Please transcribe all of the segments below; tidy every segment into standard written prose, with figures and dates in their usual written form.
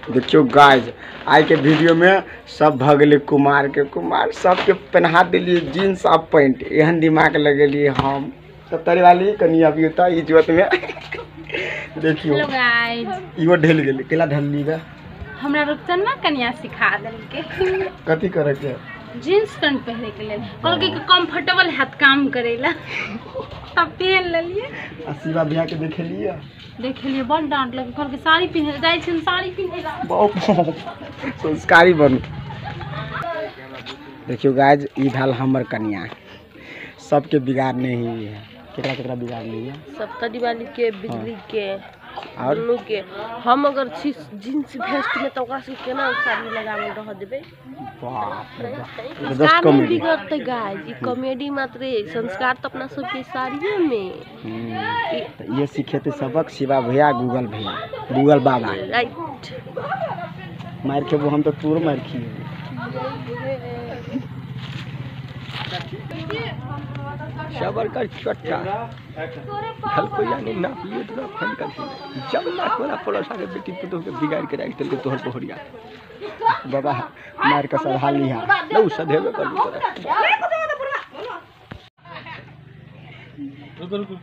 देखियो गाइस आइ के वीडियो में सब भ गेलै कुमार के कुमार, सबके पहना देलिए जींस आ पैंट। एहन दिमाग लगेलिए हम सत्तरी वाली कनी अभी त इज्जत में। देखियो हेलो गाइस, इहो ढेल गेलै। केला ढलली बा? हमरा रुपचन ना कनिया सिखा देलके कथी करे के, जींस पैंट पहरे के लेल। कहलकै कि कंफर्टेबल हैत काम करेला, तब पहन लेलिए। आ शिवा भैया के देखेलिए? देखेलिए, बड़ डांटलक, कहलकै साड़ी पहिने जाइ छी, साड़ी पहिने बहुत संस्कारी बनू। देखियो गाइस ई भेल हमर कनिया, सबके बिगाड़ नहीं है। केकरा केकरा बिगाड़ नहीं है? सप्तरी वाली के, बिजली के और दुनू के। हम अगर छी जींस भेस्ट में त ओकरा से केना साड़ी लगावल रह देबै। बाप रे बाप, संस्कार नहीं बिगड़तै गाइस, ई कॉमेडी मात्र संस्कार त अपना सबके साड़िए में। तो ये सीखेते सबक शिवा भैया, गूगल भैया, गूगल बाबा। राइट, मार खेबो हम तो तोर मार खिएबो। सबर कर छोटा कल को जाने ना लिए तो फोन कर जब ना कोना पड़ोसा के बेटी पुतोह के बिगाड़ के राख देलके तोहर बहुरिया। बाबा मार के सधा लिहा न उ सधेबे कर तोरा। रुको रुको,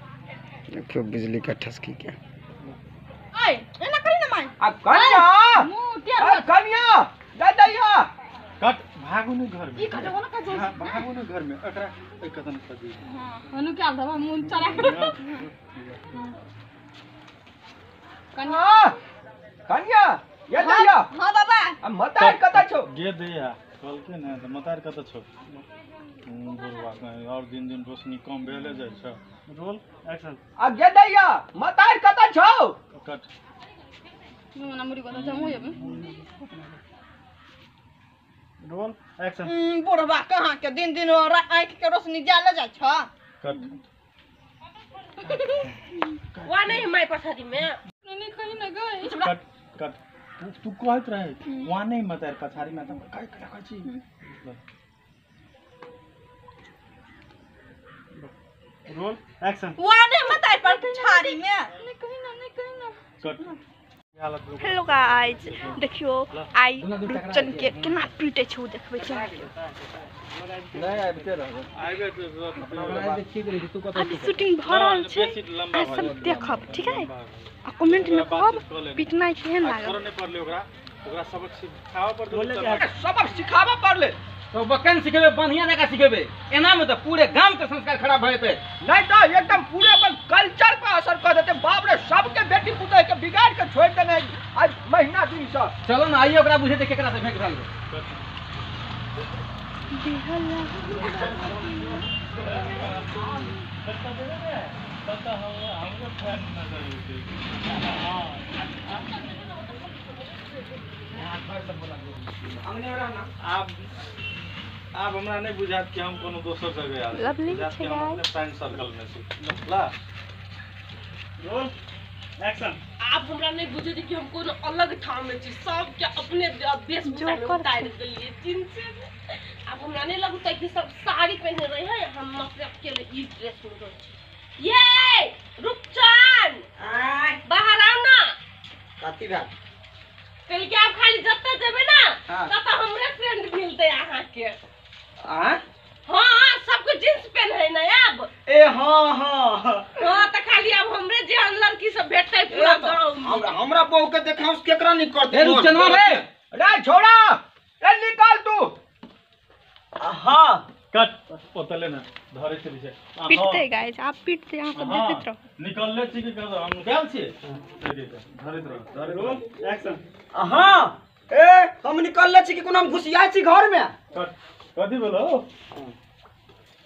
देखियो बिजली का ठसकी के। ओए एना करी ना my. आ कन्या, आ कन्या दादैया कट भागो न घर में। ई कटो ना कजो, भागो न घर में। एकरा एक कदम कर दी। हां अनु के आल मुंह चरा कन्या। कन्या ये दैया। हां बाबा। आ मतार कत छौ? गे दैया कहलके ने त मतार कत छौ? बुढ़वा और दिन दिन रोशनी कम भेले जाइ छ। Roll action. आ गे दैया मतार कत छौ? कट मुना मुरी बता जमो ये। Roll action. बुढ़वा कहाँ के दिन दिन आँख के रोशनी जाले जाइ छ। कट वा नहीं my पछाड़ी में नहीं कहीं न गए। कट कट, तू कहत रहे वा नहीं मतार पछाड़ी में त काय काय छी। Roll action. वा नहीं मतार पछाड़ी में नहीं कहीं ना, नहीं कहीं ना। कट। हेलो गाइस, देखियो आई रुपचन के केना पीटे छै देखबै छै। नहीं आबिते रहबै, आबे अभी शूटिंग भ रहल छै, आ सब देखब ठीक है। आ कमेंट में कहब पीटनाइ केहन लागल। नहीं पड़ले ओकरा, ओकरा सबक सिखाबऽ पड़ले, सबक सिखाबऽ पड़ले। तो बकन सिखेबे, बढ़िया जगह सिखेबे, एना में तो पूरे गांव के संस्कार खराब भ जेतै। नहीं तो एकदम पूरे अपन कल्चर पर असर कर देते। बाप रे, सबके बेटी पुतोह के बिगाड़ के छोड़ देने आज महीना दिन से। चलो ना आइए ओकरा बुझेते केकरा से भेंट भेल। आब हमरा नहीं बुझात कि हम कोनो दोसर जगह आयल छी, हम अपने फ्रेंड सर्कल में छी। ला रोल एक्शन। आप हमरा नहीं बुझे कि हम कोनो अलग ठाम में छी, सब के अपने वेशभूषा में उतार देलिए जींस। अब हमरा नहीं लगता कि सब साड़ी पहने रहे हैं, हम मात्र अकेले ई ड्रेस में रहे छी। ये रुपचन बाहर आओ ना। कथी भेल? कल के आप खाली जत्ता जेबै ना तब हमरे फ्रेंड मिलते अहाँ के। आ हां सबके जींस पहने ना अब। ए हां हां हां त खाली अब हमरे जेहन लड़की सब भेटतै पूरा गांव में। हमरा हमरा बहू के देखाउस केकरा नहीं करते। ए रुपचनवा रे, रे छोड़ा, ए निकाल तू। हां कट ओतले ना धरे छै छै पीटते गाइस, आप पीटते अहाँ सब देखैत रहो। निकलले छी के कहत हम निकाल छी, धरैत रहो, धरैत रोल एक्शन। हां ए हम निकलले छी कि कोनो हम घुसियाय छी घर में। कट। कथी भेलो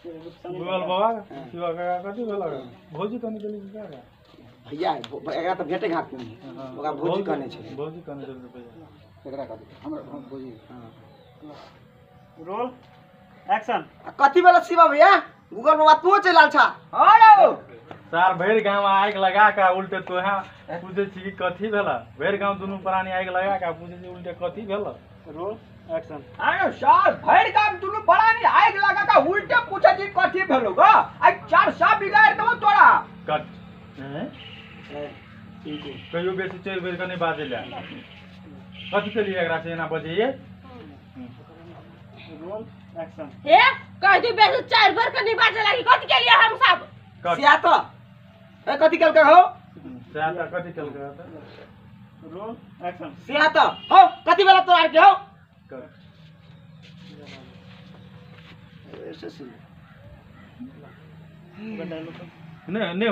गूगल बाबा शिवा काका कथी भेलो? भौजी कहने चली काका भैया एकरा त भेटे घाट नहीं, ओकरा भौजी कहने छै। भौजी कहने चली भैया एकरा कहने हमरा भौजी। हां रोल एक्शन। कथी भेलो शिवा भैया? गूगल बाबा तू चलि आयल छा? हां रौ सार भरि गांव आगि लगा के उल्टे तोहे पूछे छी कि कथी भेला। भरि गांव दुनू प्राणी आगि लगा के पूछे छी उल्टे कथी भेला। Roll action. अरे सार भरि गांव दुनू प्राणी आगि लगा के उल्टे पूछे छी कथी भेलो ग। आ चार सा बिगाड़ देबो तोरा। कट। कहियो बेसी चोरि बेर के नहि बाजै लए। कथी के लिए एकरा से एना बजैये रोल एक्शन हे कह दी बेस चार बार के नहीं बाजे लागी कथी के लिए हम सब सिया तो ए कथी केलकै हो सिया तो कथी केलकै रोल एक्शन सिया तो हो कथी वाला तोरा आर के हो कट ऐसे ने ने।